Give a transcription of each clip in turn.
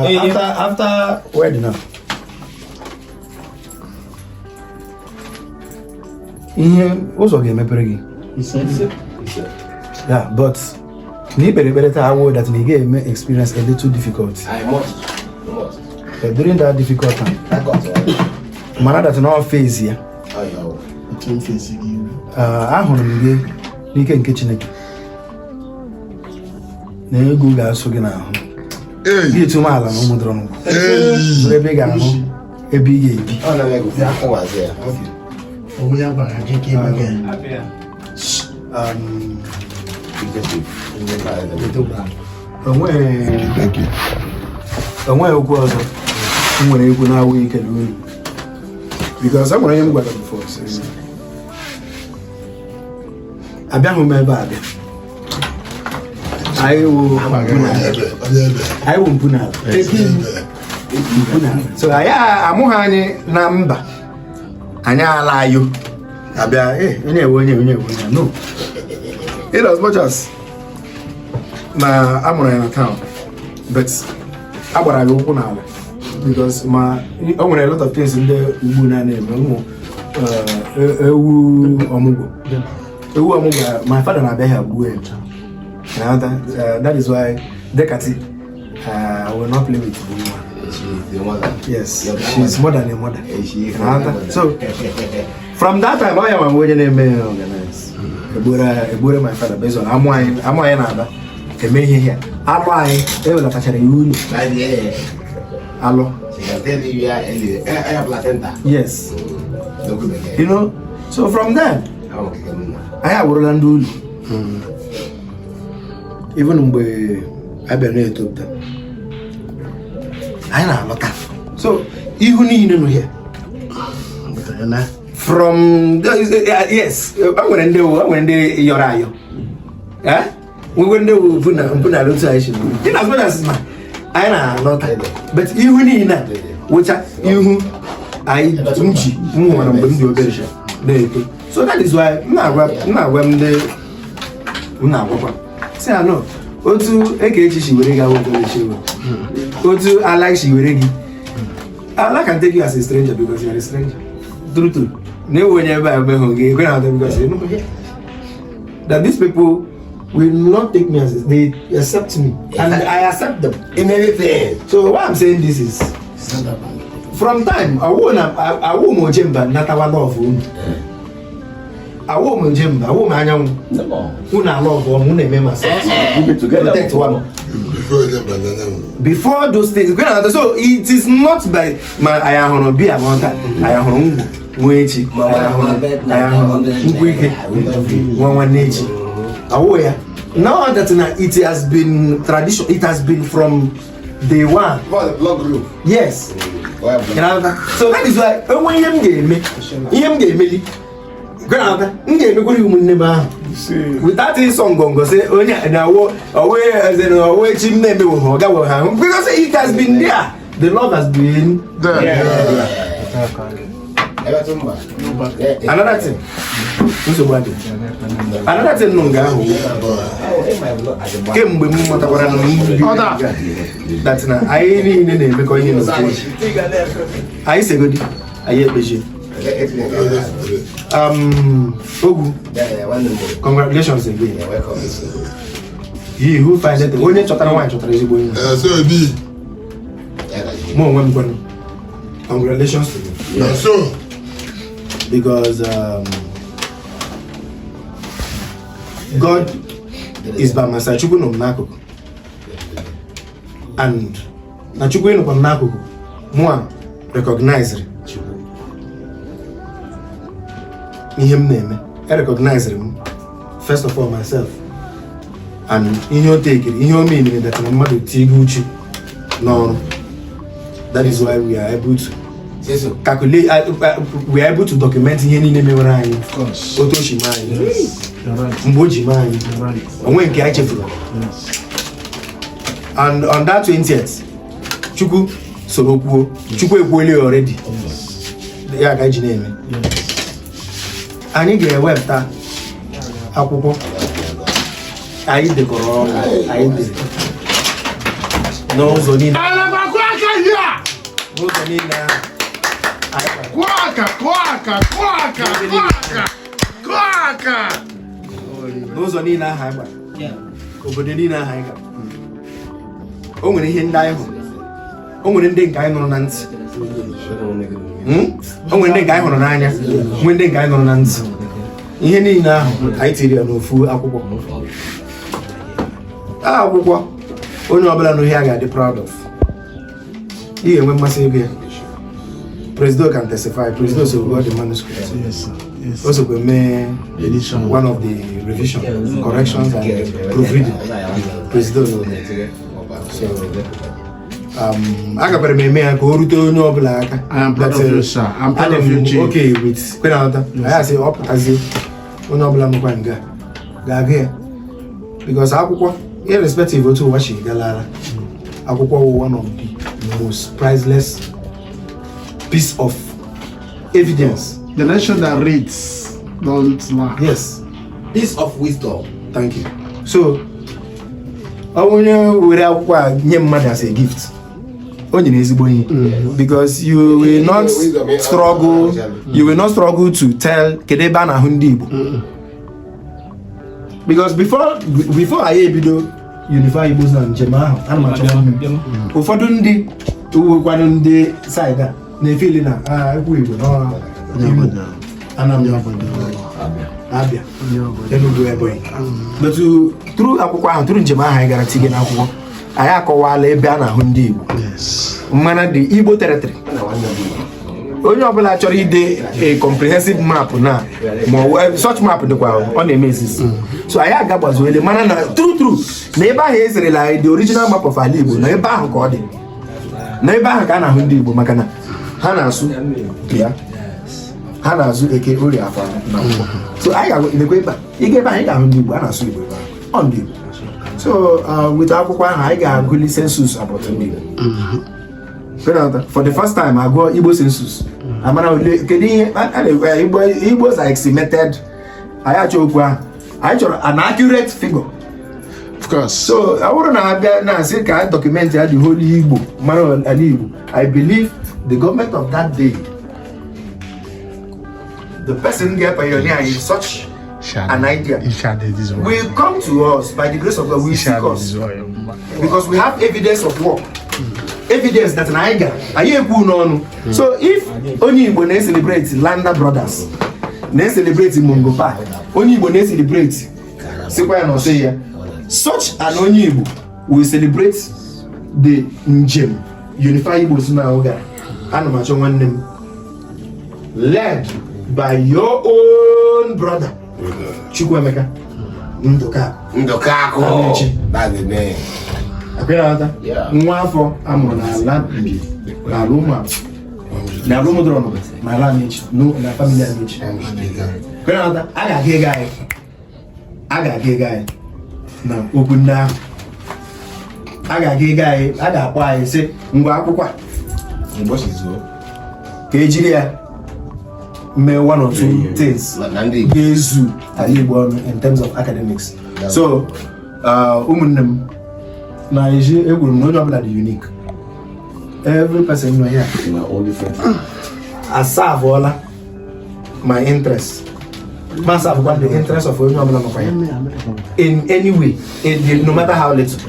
After wedding now, ihe ụzọ ga-emepere gị. Yeah, but na ikpere ekpere taa awụ that na ị ga-eme experience a little difficulty. I must. I must. But during that difficult time, I got it. mara that na ọ phase ya. Oh, yo. Otu m fesi gị iwu. Ahụrụ m gị n'ike nke Chineke na ego ga-asụ gị n'ahụ gị etu ala na ụmụ dọrọ n'ụkwụ bụrụ ebe ị ga-ahụ ebe ị ga-ebi. Ọ na-eme gị ụwazi ya. Onwe ya gwara gị ka ị gị. Onweghị okwu ọzọ m nwere ikwu na-awụghị ikele unu, because e nwere ihe m gwara before, sị, abịaghị m ebe a abịa. Anyị wụ anyị wụ mpụ n'ala, mpụ n'ala. So anyị amụghị anyị na mba, anyị ala ayo abịa, onye ewe onye onye ewe onye. No, in as much as na amụrụ ya na town, but a gbara ya ụkwụ n'ala, because ma o nwere a lot of things ndị ugbu na na-eme ụmụ ewu ọmụgwọ, ewu ọmụgwọ. My father na-abịa ya gbuo ya. Na that is why Dekati will not play with the woman. She's the mother. Yes, Your she's more than a mother. She is Na so from that time ọ ya nwa onye na-eme organize egboro egboro my father based on amụ anyị, amụ anyị na-aba eme ihe ya, alụ anyị ewelatachara ya ulu alụ. She can tell you where any placenta. Yes. N'okwu bekee. So from then Ahụ keke m na. anyị awụrụla ndị ulu. Even mgbe a bịara na-etopụta, anyị na-alọta, so ihu niile nọ here Na from yes, e nwere ndị e nwere ndị yọrọ ayọ, eh, nwekwe ndị wụ mpụ na mpụ na otu anyị si in as much as ma anyị na-alọta, but ihu niile a wụcha ihu anyị m ji m hụrụ mgbe m dị obere na-eto. So that is why m na-agwa m ndị m na-agwakwa si ha no, otu Ekechi si were gị awụ otu Ekechi otu Ala si were gị. Ala can take you as a stranger because you are a stranger. True, true. Na-ewu onye ebe a emehụ gị ekwe na because you know that these people will not take me as a, they accept me and I accept them In anything. So why I'm saying this is from time awụ na awụ m oje mba natawa love unu, awụ m oje mba, awụ m anyanwụ. No. Unu ala ọgụ ọmụ unu eme masị We be together. protect one Before them, banana. Before those things kwe na. So it is not by ma anyị ahụrụ biya ma ọta anyị ahụrụ ngwụ nwa echi, anyị ahụrụ nkwụ ike nwa nwanne echi, awụ ya. Now that na it has been tradition, it has been from day one. For the blood group. Yes. Why Ị na-aghọta? So that is why enwe ihe m ga-eme, ihe m ga-emeli, kwe na-aghọta, m ga-emekwara ụmụnne m ahụ without ịsọ ngọngọ sị onye a na-awụ ọwụ eze na ọwụ echi m na-emewo ha ọ gawo ha ahụ, because it has been there, the love has been There. Ebe tụ mba. Another thing, nsogbu adị. Another thing nụ nga ahụ, kemgbe m matakwara na m bi that na anyị niile na-emekọ ihe n'otu oji, anyị segodi anyị ekpechi. Ogwu, congratulations again. He who finds it, onye chọtara nwaanyị chọtara ezigbo onye. So it be. Mụ onwe m kwanụ, congratulations to you. Na so. Because God is by my side. Chukwu nọ m n'akụkụ, and na Chukwu ịnọkwa m n'akụkụ, mụa recognize ihe m na-eme, e recognize m first of all myself and ihe o tekiri, ihe o meniri that na mmadụ tigo uchu n'ọrụ. That is why we are able to calculate, we are able to document ihe niile mewere anyị, Of course. otu o si mee anyị, You're right. mgbe o ji mee anyị. You're right. Onwe nke anyị chefuru. And on that 20th, Chukwu soro kwuo, Chukwu ekwuola ya already, ya ka anyị ji na-eme. Anyị ga-ewepụta akwụkwọ anyị dekọrọ ọnụ, anyị dere n'ụzọ niile. N'ụzọ niile ahụ anyị gbara. Kụọ aka, kụọ aka, kụọ aka, kụọ aka, kụọ aka. N'ụzọ niile ahụ anyị gbara, obodo niile ahụ anyị gara, o nwere ihe ndị anyị hụrụ, o nwere ndị nke anyị nụrụ na ntị. O nwere ndị nke anyị hụrụ n'anya, nwee ndị nke anyị nụrụ na ntị. Ihe niile ahụ anyị tiri ya n'ofu akwụkwọ. Akwụkwọ onye ọbụla nụ ihe a ga-adị proud of. Ị ga-enwe mmasị ịgụ ya. Presido can testify. Presido so got the manuscript. Yes, yes. O sokwa mee Edition. one of the revision, corrections and proofreading. Presido no. So agakwara m eme ya ka o rute onye ọbụla aka. I am proud That, of you, sir. I'm proud of adị you, m Chief. okay with kwe na nghọta. Anyị asị ọ pụtazie, onye ọbụla nọkwa nga ga-agụ ya, because akwụkwọ, irrespective otu ụwa si galara, akwụkwọ wụ one of the most priceless piece of evidence. The nation that reads don't lack. Yes. Piece of wisdom. Thank you. So ọ bụ onye were akwụkwọ a nye mmadụ as a gift, o nyere ezigbo ihe, because you will not struggle, you will not struggle to tell kedu ebe a na-ahụ ndị Igbo, because before anyị ebido Unify Igbos na njem ahụ, ana m achọ nwanne m. Ụfọdụ ndị uwekwanụ ndị side a na-efeli na ekwu Igbo na Imo, Anambra, Abia, Enugu, Ebonyi, but through akwụkwọ ahụ, through njem ahụ anyị gara tinye n'akwụkwọ, anyị akọwala ebe a na-ahụ ndị Igbo. Mana the Igbo territory, onye ọbụla chọrọ ide a comprehensive map na ma such map dịkwa, ọ na-eme exist. So anyị agagbazuole mana na true true na ebe ahụ ezerela anyị the original map of ala Igbo, na ebe ahụ ka ọ dị, na ebe ahụ ka a na-ahụ ndị Igbo, maka na ha na-asụ ya, ha na-azụ Eke, Orie, Afọ na Nkwọ. So anyị ga-ekwe ebe a, ịga ebe ahụ, ị ga-ahụ ndị Igbo a na-asụ Igbo ebe ahụ, ọ ndị Igbo. So with akwụkwọ ahụ, anyị ga-agụli census about ndị Igbo. For the first time, agụọ Igbo census, amara ole kedu ihe a na-ekwe Igbo. Igbos are estimated. Anyị achọ okwu ahụ, anyị chọrọ an accurate figure. Of course. So ọ bụrụ na abịa na-asị ka anyị document ya, the whole Igbo, mara ala Igbo, I believe the government of that day, the person ga-pioneer in such an idea will come to us. By the grace of God, we seek us because we have evidence of work, evidence that na anyị gara, anyị ekwu n'ọnụ. So if onye Igbo na-celebrate Landa Brothers, na-celebrate Mungo Park, onye Igbo na-celebrate, sikwa ya na ọsị ya, such an onye Igbo will celebrate the njem Unify Igbos na gara ana m achọ nwanne m, led by your own brother, Chukwuemeka Ndụka. Ndụka Akụ. Amechi. That's the name. Akwịna. Yeah. Nwa afọ amụrụ n'ala Mbi, n'ala ụmụ n'ala Ụmụdọrọnụ, n'ala Amechi, na family Amechi. Akwịna, a ga-aga ego anyị, a ga-aga ego anyị na okwu ndị ahụ, a ga-aga ego anyị, a ga-akpọ anyị sị ngwa akwụkwọ a ka ejiri ya mee one or two things Na ndị Igbo. ga-ezu ala Igbo ọnụ in terms of academics. So ụmụnne m na-eji ekwuru m na onye ọbụla dị unique. Every person nọ here aserveọla my interest, ma servekwa the interest of onye ọbụla nọkwa ya in any way, no matter how little.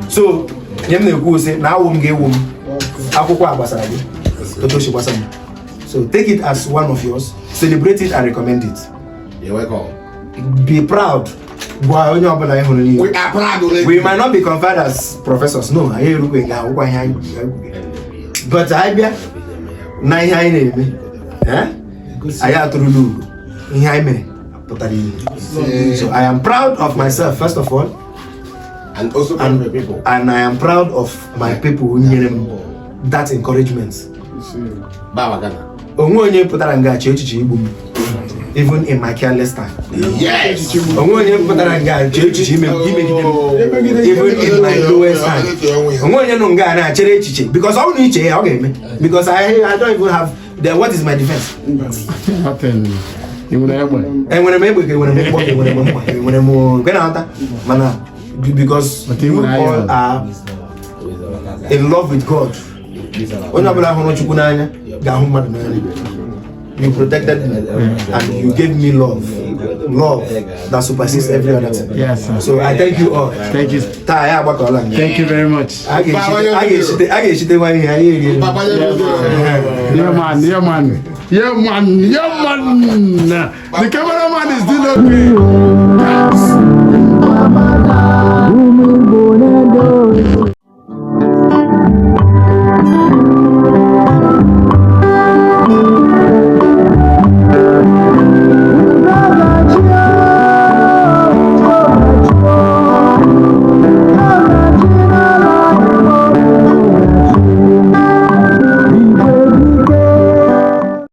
So nye m na-ekwu sị na awụ m ga-ewu m akwụkwọ a gbasara gị otu o si gbasa m. So take it as one of yours, celebrate it and recommend it. You're welcome. Be proud. Gwa onye ọbụla ị hụrụ n'ihu. We are proud already. We might not be conferred as professors, no, anyị erukwe nga akwụkwọ ihe anyị, but anyị bịa na ihe anyị na-eme, eh? Anyị atụrụla ugo, ihe anyị mere pụtara ihe. So I am proud of myself first of all, And also proud of the people. And I am proud of my people who nyere m that encouragement. Baba Ghana. Onwe onye pụtara nga chi echiche igbu m, even in my careless time. Yes. Onwe onye pụtara nga chi echiche imegide m, even in my lowest time. Onwe onye nọ nga na-achere echiche, because ọ bụrụ na iche ya, ọ ga-eme, because I don't even have then what is my defense? Nothing. Ị nwere egbe? Enwere m egbe ka enwere m mkpọ ka enwere m mma, enwere m nke na-aghọta mana because But ị you nwere all iron. are in love with God. Onye ọbụla hụrụ Chukwu n'anya ga-ahụ mmadụ n'anya. You protected me and you gave me love, love that supersedes every other thing. Yes, sir. So I thank you all. Thank you. Taa anyị agbakọọla nga. Thank you very much. A ga-eshite nwa ihe anyị erie. Papa, Yeah, man. Yeah, man. Yeah, man. Yeah, man. The cameraman is doing okay. Yes.